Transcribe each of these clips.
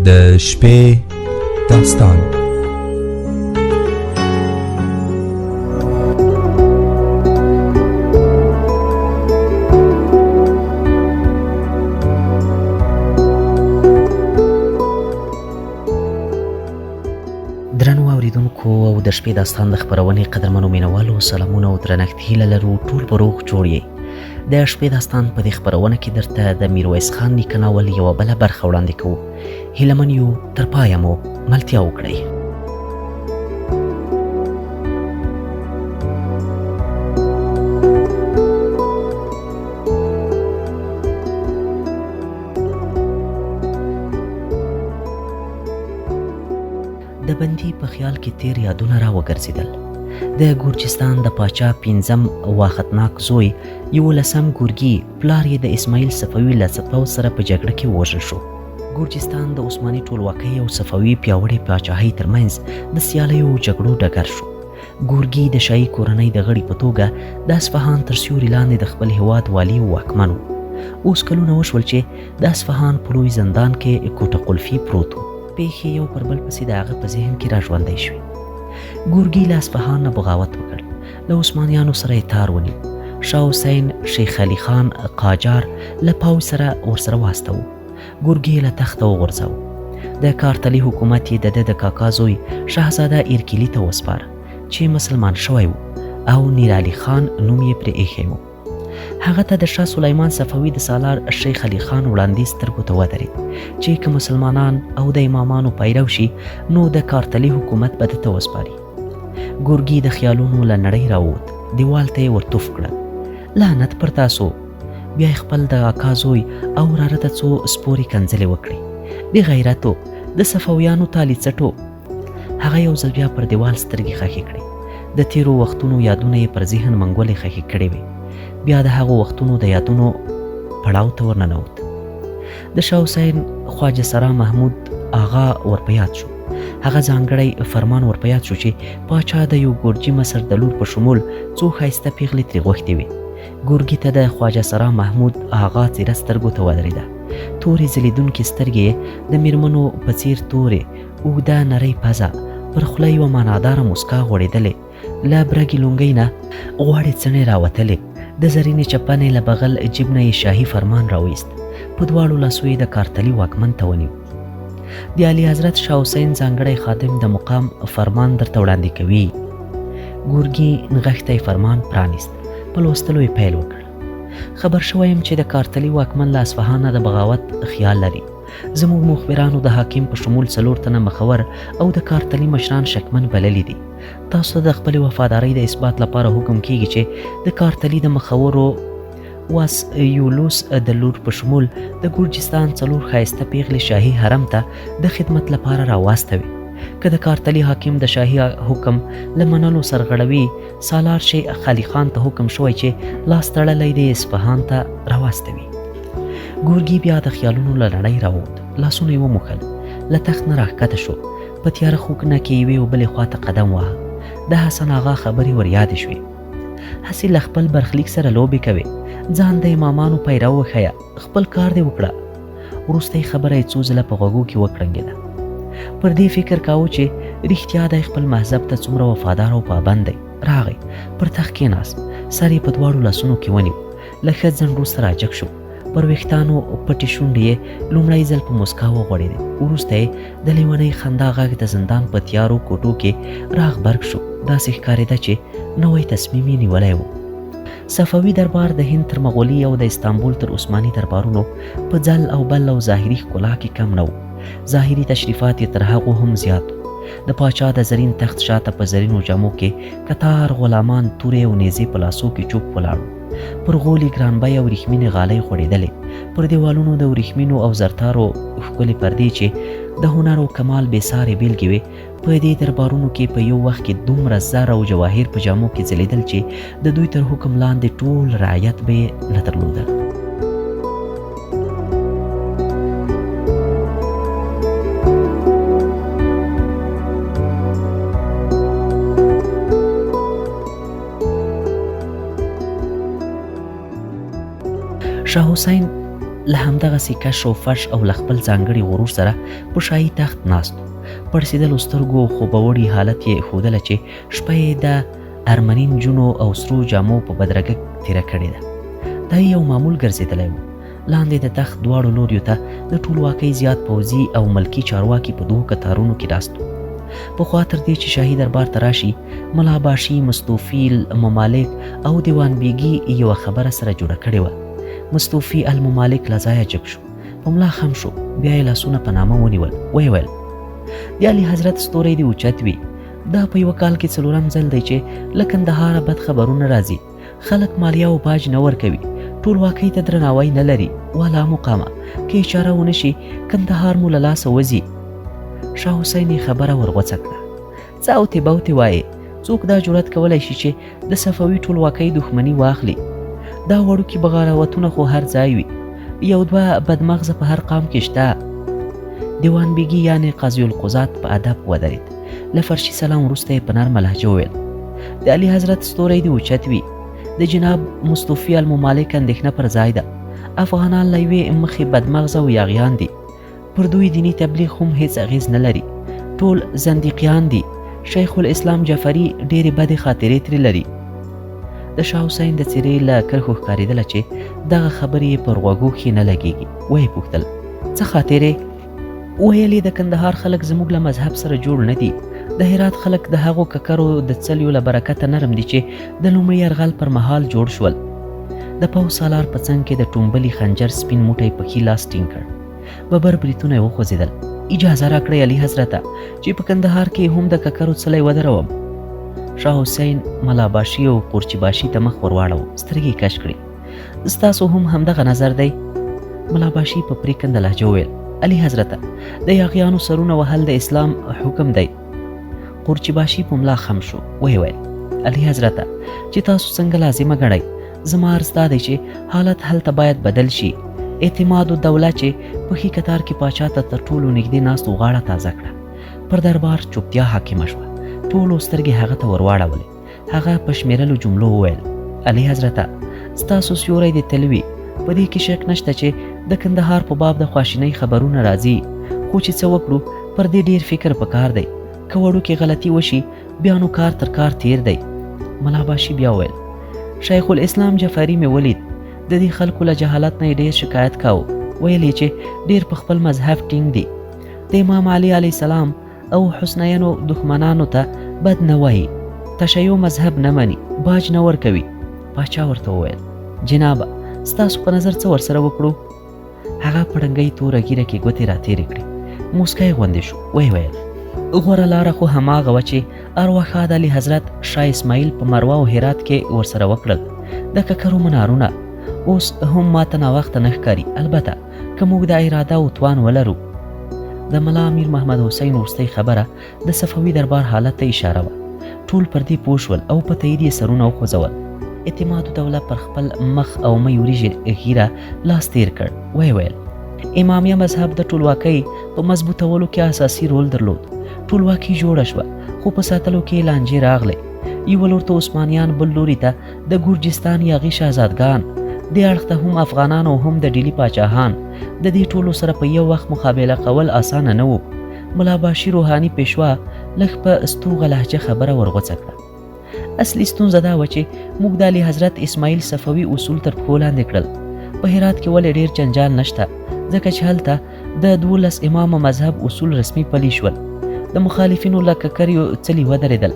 د شپې داستان. درنو اوریدونکو او د شپې داستان د خپرونې قدرمنو مینوالو، سلامونه او درنښت. هیله لرو ټول په روغ جوړ یئ. د شپې داستان په دې خپرونه کې درته د میرویس خان نیکه ناول یوه بله برخه وړاندې کوو. هیله من یو تر پایه مو ملتیا وکړئ. د بندي په خیال کې تیر یادونه را وګرځېدل. د ګورجستان د پاچا پنځم واختناک زوی یولسم ګورګي، پلار یې د اسماعیل صفوي له پوځ سره په جګړه کې ووژل شو. ګورجستان د عثماني ټولواکۍ او صفوي پیاوړې پاچاهۍ ترمنځ د سیالیو او جګړو ډګر شو. ګورګي د شاهي کورنۍ د غړي په توګه د اصفهان تر سیوري لاندې د خپل هیواد والي او واکمن و. اوس کلونه وشول چې د اصفهان په لوی زندان کې کوټه قلفي پروت و. پیښې یو پر بل پسې د هغه په ذهن کې را ژوندۍ شوې. ګورګي له اصفهان نه بغاوت وکړ، له عثمانیانو سره یې تار ونیو. شاه حسین شیخ علي خان قاجار له پوځ سره ورسره واستوو. ګورګي یې له تخته وغورځاوه. د کارتلي حکومت یې د ده د کاکا زوی شهزاده ایرکیلي ته وسپاره چې مسلمان شوی و او نیرعلي خان نوم یې پرې ایښی و. هغه ته د شاه سلیمان صفوي د سالار شیخ علي خان وړاندیز سترګو ته ودرېد چې که مسلمانان او د امامانو پیرو شي نو د کارتلي حکومت به ده ته وسپاري. ګورګي د خیالونو له نړۍ راووت، دیوال ته یې ورتوف کړل، لعنت پر تاسو! بیا یې خپل د اکا زوی او وراره ته څو سپورې کنځلې وکړې. بې غیرتو، د صفویانو تالي څټو! هغه یو ځل بیا پر دیوال سترګې خښې کړې. د تیرو وختونو یادونه یې پر ذهن منګولې خښې کړې وې. بیا د هغو وختونو د یادونو پړاو ته ورننوت. د شاه حسین خواجه سرا محمود آغا ور په یاد شو. هغه ځانګړی فرمان ور په یاد شو چې پاچا د یو ګورجي مصر د لور په شمول څو ښایسته پیغلې ترې غوښتې وې. ګورګي ته د خواجه سرا محمود آغا څیره سترګو ته ودرېده. تورې ځلېدونکې سترګې یې د میرمنو په څیر تورې، اوږده نرۍ پزه، پر خوله یوه معناداره موسکا غوړېدلې، له برګې لونګۍ نه غوړې څڼې راوتلې، د زرینې چپنې له بغل جیب نه یې شاهي فرمان راویست، په دواړو لاسو یې د کارتلي واکمن ته ونیو. د اعلی حضرت شاه حسین ځانګړی خادم د مقام فرمان درته وړاندې کوي. ګورګي نغښتی فرمان پرانیست، په لوستلو یې پیل وکړ. خبر شوی یم چې د کارتلي واکمن له اصفهانه د بغاوت خیال لري. زموږ مخبرانو د حاکم په شمول څلور تنه مخور او د کارتلي مشران شکمن بللي دي. تاسو ته د خپلې وفادارۍ د اثبات لپاره حکم کیږي چې د کارتلي د مخورو واس یولوس د لور په شمول د ګرجستان څلور ښایسته پیغلې شاهي حرم ته د خدمت لپاره راواستوي. که د کارتلي حاکم د شاهي حکم له منلو سرغړوي، سالار شیخ علي خان ته حکم شوی چې لاس تړلی دی اصفهان ته راواستوي. ګورګي بیا د خیالونو له نړۍ راووت، لاسونه یې وموښل، له تخت نه راښکته شو، په تیاره خوکنه کې یوې او بلې خوا ته قدم واهه. د حسن آغا خبرې ور یادې شوې. هسې له خپل برخلیک سره لوبې کوې، ځان د امامانو پیرو وښیه، خپل کار دې وکړه. وروستۍ خبره یې څو ځله په غوږو کې وکړنګېده. پر دې فکر کاوه چې رښتیا دی خپل مذهب ته څومره وفادار او پابند دی. راغی، پر تخت کېناست، سر یې په دواړو لاسونو کې ونیو، له ښه ځنډ وروسته راجګ شو. پر ویښتانو پټې شونډې یې لومړی ځل په موسکا وغوړېدې، وروسته یې د لیونۍ خندا غږ د زندان په تیارو کوټو کې راغبرګ شو. داسې ښکارېده چې نوی تصمیم یې نیولی و. صفوي دربار د هند تر مغولي او د استانبول تر عثماني دربارونو په ځل او بل او ظاهري ښکلا کې کم نه و. ظاهري تشریفات یې تر هغو هم زیات و. د پاچا د زرین تخت شاته په زرینو جامو کې کتار غلامان تورې او نیزې په لاسو کې چوپ ولاړ وو. پر غولي ګران بیه وریښمینې غالۍ غوړېدلې، پر دیوالونو د وریښمینو او زرتارو ښکلې پردې چې د هنر او کمال بې سارې بېلګې وې، په دې دربارونو کې په یو وخت کې دومره زر او جواهر په جامو کې ځلېدل چې د دوی تر حکم لاندې ټول رعیت به یې نه درلودل. شاه حسین له همدغسې کش او فش او له خپل ځانګړي غرور سره په شاهي تخت ناست و. پړسېدلو سترګو او خوبوړي حالت یې ښودله چې شپه یې د ارمني نجونو او سرو جامو په بدرګه تېره کړې ده. دا یې یو معمول ګرځېدلی و. لاندې د تخت دواړو لوریو ته د ټولواکۍ زیات پوځي او ملکي چارواکي په دوو کتارونو کې ناست وو. پخوا تر دې چې شاهي دربار ته راشي، ملا باشي، مستوفي الممالک او دیوان بیګي یوه خبره سره جوړه کړې وه. مستوفي الممالک له ځایه جګ شو، په ملا خم شو، بیا یې لاسونه په نامه ونیول، ویې ویل: د اعلي حضرت ستوری دې اوچت وي، دا په یوه کال کې څلورم ځل دی چې له کندهاره بد خبرونه راځي. خلک مالیه او باج نه ورکوي، ټولواکۍ ته درناوی نه لري، والا مقامه که اشاره ونه شي کندهار مو له لاسه وځي. شاه حسین یې خبره ورغوڅه کړه، څه اوتې بوتې وایې، څوک دا جرأت کولی شي چې د صفوي ټولواکۍ دښمني واخلي؟ دا وړوکي بغاوتونه خو هر ځای وي، یو دوه بدمغزه په هر قام کې شته. دیوان بیګي یعنې قاضي القضات په ادب ودرېد، له فرشي سلام وروسته یې په نرمه لهجه وویل: د علي حضرت ستوری دې اوچت وي، د جناب مستوفي الممالک اندېښنه پر ځای ده. افغانان له یوې مخې بدمغزه او یاغیان دي، پر دوی دیني تبلیغ هم هیڅ اغېز نه لري، ټول زندیقیان دي. شیخ الاسلام جعفري ډېرې بدې خاطرې ترې لري. د شاه حسین د څېرې له کرښو ښکارېدله چې دغه خبرې یې پر غوږو ښې نه لګېږي. ویې پوښتل: څه خاطرې؟ ویل یې د کندهار خلک زموږ له مذهب سره جوړ نه دي، د هرات خلک د هغو ککرو د څلیو له برکته نرم دي چې د لومړي یرغل پر مهال جوړ شول. د پوځ سالار په څنګ کې د ټومبلي خنجر سپین موټی په ښي لاس ټینګ کړ، ببر بریتونه یې وخوځېدل. اجازه راکړئ علي حضرته چې په کندهار کې هم د ککرو څلی ودروم. شاه حسین ملاباشي او قورچي باشي ته مخ ورواړاوه، سترګې یې کش کړې. ستاسو هم همدغه نظر دی؟ ملاباشي په پرېکنده لهجه وویل: علي حضرته، د یاغیانو سرونه وهل د اسلام حکم دی. قورچي باشي په ملا خم شو، ویې ویل: علي حضرته، چې تاسو څنګه لازمه ګڼئ، زما عرض دا دی چې حالت هلته باید بدل شي. اعتماد الدوله چې په ښي کتار کې پاچا ته تر ټولو نږدې ناست و، غاړه تازه کړه. پر دربار چوپتیا حاکمه شوه، ټولو سترګې هغه ته ورواړولې. هغه په شمیرلو جملو وویل: علي حضرته، ستاسو سیوری دې تل وي، په دې کې شک نشته چې د کندهار په باب د خواشینۍ خبرونه راځي، خو چې څه وکړو، پر دې ډیر فکر پکار دی. که وړوکې غلطي وشي بیا نو کار تر کار تیر دی. ملاباشي بیا وویل: شیخ الاسلام جعفري مې ولید، د دې خلکو له جهالت نه یې ډیر شکایت کاوه، ویل یې چې ډیر په خپل مذهب ټینګ دي، د امام علي علیه السلام او حسنینو دښمنانو ته بد نه وایي، تشیع مذهب نه مني، باج نه ورکوي. پاچا ورته وویل: جنابه، ستاسو په نظر څه ورسره وکړو؟ هغه په ړنګۍ توره ږیره کې ګوتې راتېرې کړې، موسکی غوندې شو، ویې ویل: غوره لاره خو هماغه وه چې ارواښاد علي حضرت شاه اسماعیل په مروه او هرات کې ورسره وکړل، د ککرو منارونه. اوس هم ماته ناوخته نه ښکاري، البته که موږ دا اراده او توان ولرو. د ملا امیر محمد حسین وروستۍ خبره د صفوي دربار حالت ته اشاره وه. ټول پر دې پوه شول او په تایید یې سرونه وخوځول. اعتماد الدوله پر خپل مخ او مۍ وریجې ږیره لاس تیر کړ، ویې ویل: امامیه مذهب د ټولواکۍ په مضبوطولو کې اساسي رول درلود. ټولواکي جوړه شوه، خو په ساتلو کې یې لانجې راغلې. یوه لور ته عثمانیان، بل لوري ته د ګورجستان یاغي شهزادګان، دې اړخ ته هم افغانان او هم د ډیلي پاچاهان. د دې ټولو سره په یو وخت مقابله کول اسانه نه وو. ملا باشي روحاني پېشوا لږ په ستوغه لهجه خبره ورغوڅه کړه. اصلي ستونزه دا وه چې موږ د علي حضرت اسماعیل صفوي اصول تر پښو لاندې کړل. په هرات کې ولې ډېر جنجال نشته؟ ځکه چې هلته د 12 امامه مذهب اصول رسمي پلي شول. د مخالفینو له ککریو څلي ودرېدل.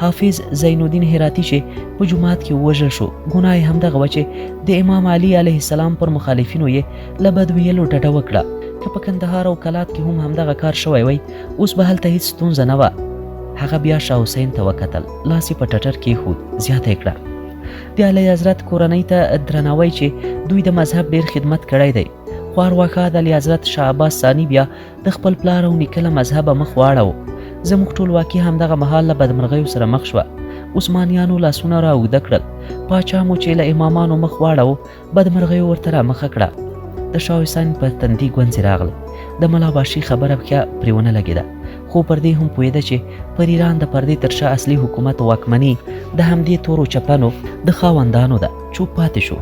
حافظ زین الدین هراتي چې په جومات کې ووژل شو، ګناه یې همدغه وه چې د امام علي علیه السلام پر مخالفینو یې له بد ویلو ډډه وکړه. که په کندهار او کلات کې هم همدغه کار شوی وای، اوس به هلته هیڅ ستونزه نه وه. هغه بیا شاه حسین ته وکتل، لاس یې په ټټر کېښود، زیاته یې کړه: د اعلی حضرت کورنۍ ته درناوی چې دوی د مذهب ډېر خدمت کړی دی، خو ارواښاد اعلی حضرت شاه عباس ثاني بیا د خپل پلار او نیکه له مذهبه مخ واړاوه. زموږ ټولواکي همدغه مهال له بدمرغیو سره مخ شوه. عثمانیانو لاسونه را اوږده کړل، پاچا مو چې له امامانو مخ واړاوه، بدمرغیو ورته را مخه کړه. د شاه حسین په تندي ګونځې راغلې. د ملاباشي خبره پښه پرې ونه لګېده، خو پر دې هم پوهېده چې پر ایران د پردې تر شا اصلي حکومت او واکمني د همدې تورو چپنو د خاوندانو ده. چوپ پاتې شو.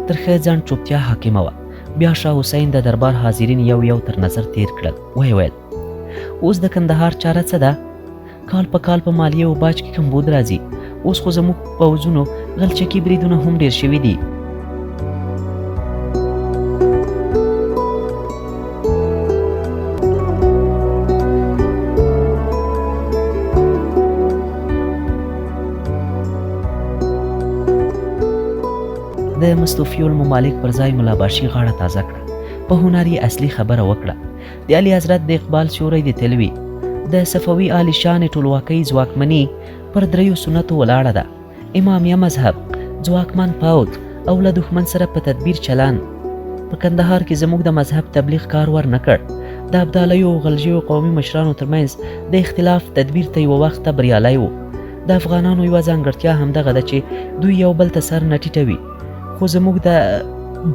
تر ښه ځنډ چوپتیا حاکمه وه. بیا شاه حسین د دربار حاضرین یو یو تر نظر تیر کړل. ویې ویل: اوس د کندهار چاره څه ده؟ کال په کال په مالیې او باج کې کمبود راځي. اوس خو زموږ پوځونو غلچکي بریدونه هم ډېر شوي دي. د مستوفي الممالک پر ځای ملاباشي غاړه تازه کړه. په هنر یې اصلي خبره وکړه. د علي حضرت د اقبال سیوری دې تل وي. د صفوي عالیشانې ټولواکۍ ځواکمني پر دریو سنتو ولاړه ده: امامیه مذهب، ځواکمن پوځ او له دښمن سره په تدبیر چلند. په کندهار کې زموږ د مذهب تبلیغ کار ور نه کړ. د ابدالیو او غلجیو قومي مشرانو ترمنځ د اختلاف تدبیر ته یوه وخته بریالی و. د افغانانو یوه ځانګړتیا همدغه ده چې دوی یو بل ته سر نه ټیټوي. خو زموږ د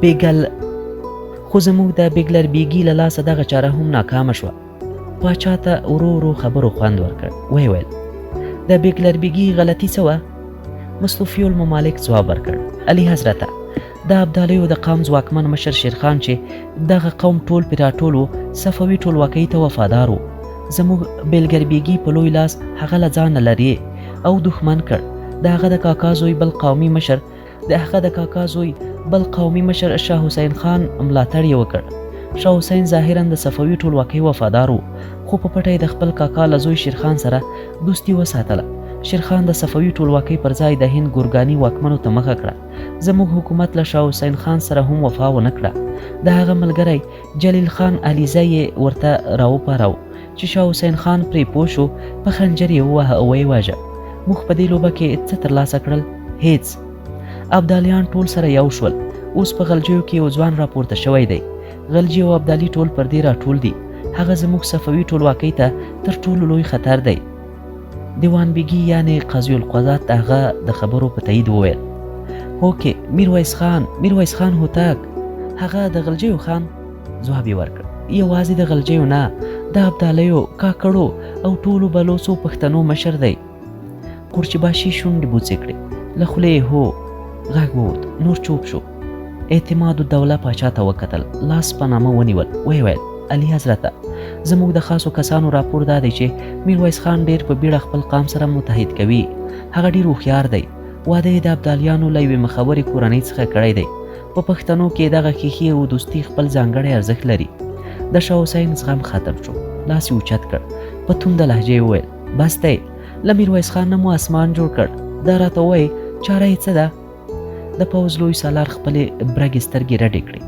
بیګل خو زموږ د بیګلر بیګي له لاسه دغه چاره هم ناکامه شوه. پاچا ته ورو ورو خبرو خوند ورکړ. ویې ویل: د بیګلر بیګي غلطي څه وه؟ مستوفي الممالک ځواب ورکړ: علي حضرته، د ابدالیو د قوم ځواکمن مشر شیرخان چې دغه قوم ټول پرې راټول و، صفوي ټولواکۍ ته وفادار و. زموږ بیلګر بیګي په لوی لاس هغه له ځانه لرې او دښمن کړ. د هغه د کاکا زوی بل قومي مشر د هغه د کاکا زوی بل قومي مشر شاه حسین خان ملاتړ یې وکړ. شاه حسین ظاهرا د صفوي ټولواکۍ وفادار و، خو په پټه یې د خپل کاکا له زوی شیرخان سره دوستي وساتله. شیرخان د صفوي ټولواکۍ پر ځای د هند ګورګاني واکمنو ته مخه کړه. زموږ حکومت له شاه حسین خان سره هم وفا ونه کړه. د هغه ملګری جلیل خان علیزی یې ورته راوپاراو. چې شاه حسین خان پرې پوه شو، په خنجر یې وواهه او ویې واژه. موږ په دې لوبه کې څه ترلاسه کړل؟ هیڅ. ابدالیان ټول سره یو شول. اوس په غلجیو کې یو ځوان راپورته شوی دی. غلجي او ابدالي ټول پر دې راټول دي. هغه زموږ صفوي ټولواکۍ ته تر ټولو لوی خطر دی. دیوان بیګي یعنې قاضي القضات د هغه د خبرو په تایید وویل: هوکې، میرویس خان، میرویس خان هوتک. هغه د غلجیو خان؟ ځواب یې ورکړ: یوازې د غلجیو نه، د ابدالیو، کاکړو او ټولو بلوڅو پښتنو مشر دی. قورچي باشي شونډې بوڅې کړې، له خولې یې هو غږ ووت، نور چوپ شو. اعتماد الدوله پاچا ته وکتل، لاس په نامه ونیول، ویې ویل: علي حضرته، زموږ د خاصو کسانو راپور دا دی چې میرویس خان ډېر په بیړه خپل قام سره متحد کوي. هغه ډېر هوښیار دی. واده یې د ابدالیانو له یوې مخورې کورنۍ څخه کړی دی. په پښتنو کې دغه ښیښې او دوستي خپل ځانګړی ارزښت لري. د شاه حسین زغم ختم شو، لاس یې اوچت کړ، په تونده لهجه یې وویل: بس دی، له میرویس خان نه مو اسمان جوړ کړ، دا راته ووایئ چاره یې څه ده؟ د پوځ لوی سالار خپلې برګې سترګې رډې کړې،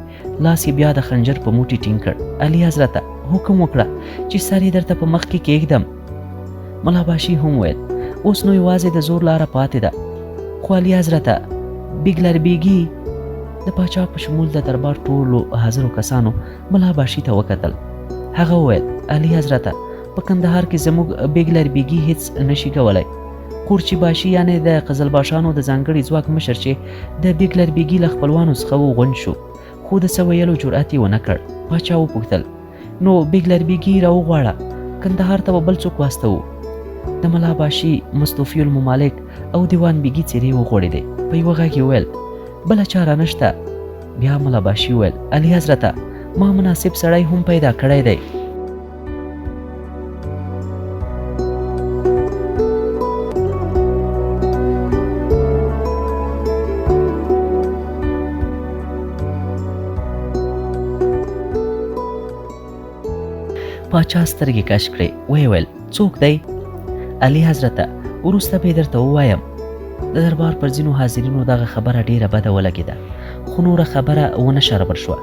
لاس یې بیا د خنجر په موټي ټینګ کړ. علي حضرته، حکم وکړه چې سر یې درته په مخ کې کېږدم. ملا باشي هم ویل: اوس نو یوازې د زور لاره پاتې ده. خو علي حضرته، بیګلر بیګي. د پاچا په شمول د دربار ټولو حاضرو کسانو ملا باشي ته وکتل. هغه وویل: علي حضرته، په کندهار کې زموږ بیګلر بیګي هیڅ نشي کولی. قورچي باشي یعنې د قزلباشانو د ځانګړي ځواک مشر چې د بیګلر بیګي له خپلوانو څخه و، غونډ شو، خو د څه ویلو جرأت یې ونه کړ. پاچا وپوښتل: نو بیګلر بیګي راوغواړه، کندهار ته به بل څوک واستوو. د ملا باشي، مستوفي الممالک او دیوان بیګي څېرې وغوړېدې. په یوه غږ یې وویل: بله چاره نشته. بیا ملا باشي وویل: علي حضرته، ما مناسب سړی هم پیدا کړی دی. پاچا سترګې کش کړې، ویې ویل: څوک دی؟ علي حضرته، وروسته به یې درته ووایم. د دربار پر ځینو حاضرینو دغه خبره ډېره بده ولګېده، خو نوره خبره ونه شربل شوه.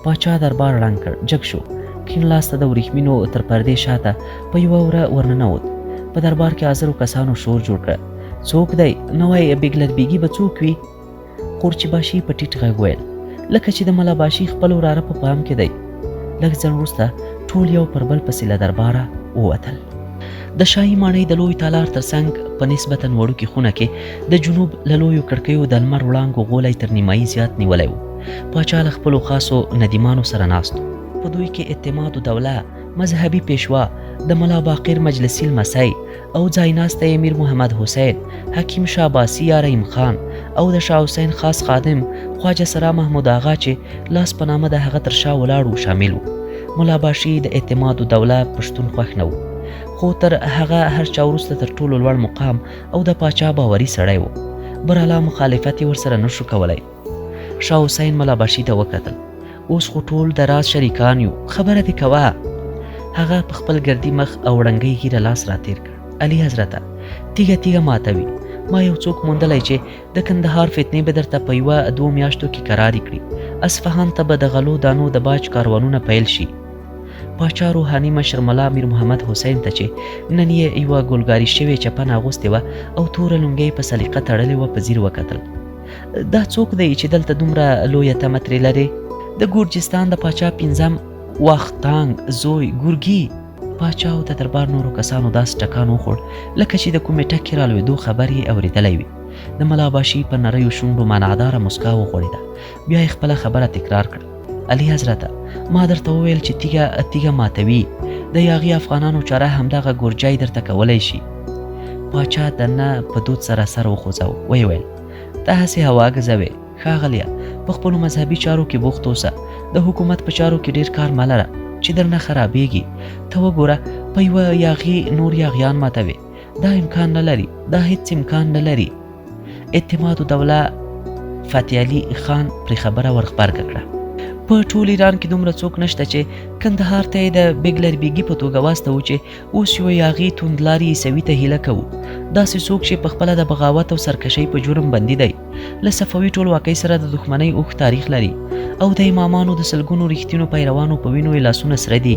پاچا دربار ړنګ کړ، جګ شو، کیڼ لاس ته د وریښمینو تر پردې شاته په یوه وره ورننوت. په دربار کې حاضرو کسانو شور جوړ کړ: څوک دی؟ نوی بیګلر بیګي به څوک وي؟ قورچي باشي په ټیټ غږ ویل: لکه چې د ملا باشي خپل وراره په پام کې دی. لږ ځنډ وروسته ټول یو پر بل پسې له درباره ووتل. د شاهي ماڼۍ د لوی تالار تر څنګ په نسبتاً وړوکې خونه کې د جنوب له لویو کړکیو د لمر وړانګو غولی تر نیمایي زیات نیولی و. پاچا له خپلو خاصو ندیمانو سره ناست و. په دوی کې اعتماد الدوله، مذهبي پیشوا، د ملا باقر مجلسي لمسی او ځایناستی میر محمد حسین، حکیم شاه عباسي یا رحیم خان او د شاه حسین خاص خادم خواجه سرا محمود آغا چې لاس په نامه د هغه تر شا ولاړ و شامل و. ملاباشي د اعتماد الدوله پښتون خوښ نه و، خو تر هغه هر چا وروسته تر ټولو لوړ مقام او د پاچا باوري سړی و. برالا مخالفت یې ورسره نشو کولی. شاه حسین ملاباشي ته وکتل. اوس خو ټول د راز شریکان یو، خبره دې کوه. هغه په خپل ګردي مخ او ړنګۍ ږیره لاس راتیر کړ. علي حضرته، تیږه تیږه ماتوي. ما یو څوک موندلی چې د کندهار فتنې به درته په یوه دوو میاشتو کې کرارې کړي. اصفهان ته به د غلو دانو د باج کاروانونه پیل شي. پاچا روحاني مشر ملا میر محمد حسین ته چې نن یې یوه ګلګاري شوې چپنه اغوستې وه او توره لونګۍ په سلیقه تړلې وه په ځیر وکتل. دا څوک دی چې دلته دومره لویه تمه ترې لرې؟ د ګورجستان د پاچا پنځم واختانګ زوی ګورګي. پاچا او د دربار نورو کسانو داسې ټکان وخوړ لکه چې د کومې ټکې رالوېدو خبر یې اورېدلی وي. د ملاباشي په نریو شونډو معناداره مسکا وغوړېده. بیا یې خپله خبره تکرار کړه. علي حضرته، ما درته وویل چې تیږه تیږه ماتوي. د یاغي افغانانو چاره همدغه ګورجی درته کولی شي. پاچا د نه په دود سره سر وخوځاوه، ویې ویل: ته هسې هوا ګزوې ښاغلیه، په خپلو مذهبي چارو کې بوخت اوسه، د حکومت په چارو کې ډېر کار مه لره چې درنه خرابېږي. ته وګوره، په یوه یاغي نور یاغیان ماتوې. دا امکان نه لري، دا هیڅ امکان نه لري. اعتماد الدوله فتح علي خان پرې خبره ورغبرګه کړه. په ټول ایران کې دومره څوک نشته چې کندهار ته یې د بیګلربیګي په توګه واستوو چې اوس یو یاغي توندلاري عیسوي ته هیله کوو، داسې څوک چې په خپله د بغاوت او سرکشۍ په جرم بندي دی، له صفوي ټولواکۍ سره د دښمنۍ اوږد تاریخ لري او د امامانو د سلګونو رښتینو پیروانو په وینو یې لاسونه سره دي.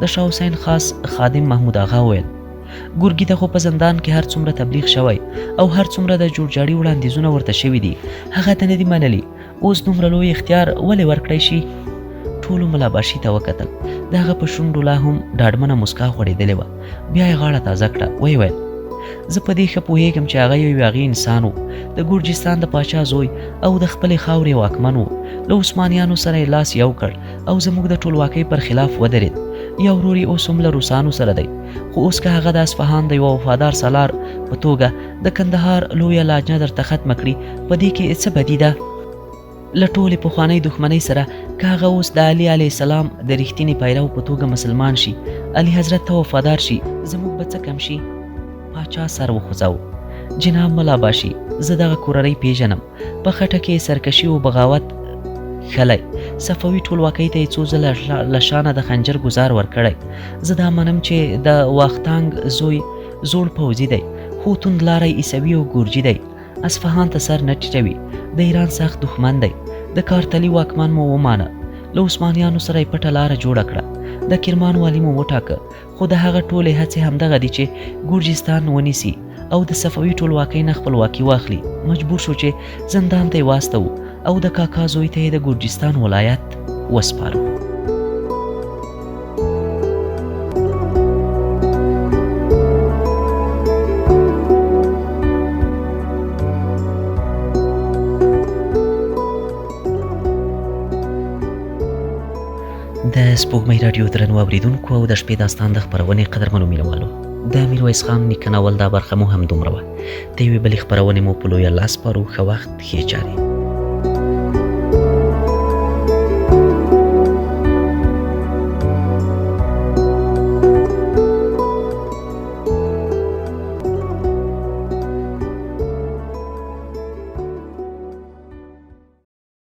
د شاه حسین خاص خادم محمود آغا وویل: ګورګي ته خو په زندان کې هر څومره تبلیغ شوی او هر څومره د جوړجاړي وړاندیزونه ورته شوي دي، هغه ته نه دي منلي. اوس دومره لوی اختیار ولې ورکړی شي؟ ټولو ملاباشي ته وکتل. د هغه په شونډو لا هم ډاډمنه مسکا غوړېدلې وه. بیا یې غاړه تازه کړه، ویې ویل: زه په دې ښه پوهېږم چې هغه یو یاغي انسان و، د ګورجستان د پاچا زوی او د خپلې خاورې واکمن و. له عثمانیانو سره یې لاس یو کړ او زموږ د ټولواکۍ پر خلاف ودرېد. یو ورور یې اوس هم له روسانو سره دی، خو اوس که هغه د اصفهان د یوه وفادار سالار په توګه د کندهار لویه لاجنه درته ختمه کړي، په دې کې څه بدي ده؟ له ټولې پخوانۍ دښمنۍ سره که هغه اوس د علي علیه السلام د رښتیني پیرو په توګه مسلمان شي، علي حضرت ته وفادار شي، زموږ به څه کم شي؟ پاچا سر وخوځاوه. جناب ملاباشي، زه دغه کورنۍ پیژنم. په خټه کې یې سرکشي او بغاوت کښلی، صفوي ټولواکۍ ته یې څو ځله له شانه د خنجر ګوزار ورکړی. زه دا منم چې د واختانګ زوی زوړ پوځي دی، خو توندلاری عیسوي او ګورجي دی. اصفهان ته سر نه ټیټوي، د ایران سخت دښمن دی. د کارتلي واکمن مو ومانه، له عثمانیانو سره یې پټه لاره جوړه کړه، د کرمان والي مو وټاکه، خو د هغه ټولې هڅې همدغه دي چې ګورجستان ونیسي او د صفوي ټولواکۍ نه خپلواکي واخلي. مجبور شو چې زندان ته یې واستوو او د کاکا زوی ته یې د ګورجستان ولایت وسپارو. د سپوږمۍ راډیو درنو اورېدونکو او د شپې داستان د خپرونې قدرمنو مینهوالو، د میرویس خان نیکه ناول دا برخه مو هم دومره وه. د یوې بلې خپرونې مو په لوی الله سپارو. ښه وخت، ښې چارې.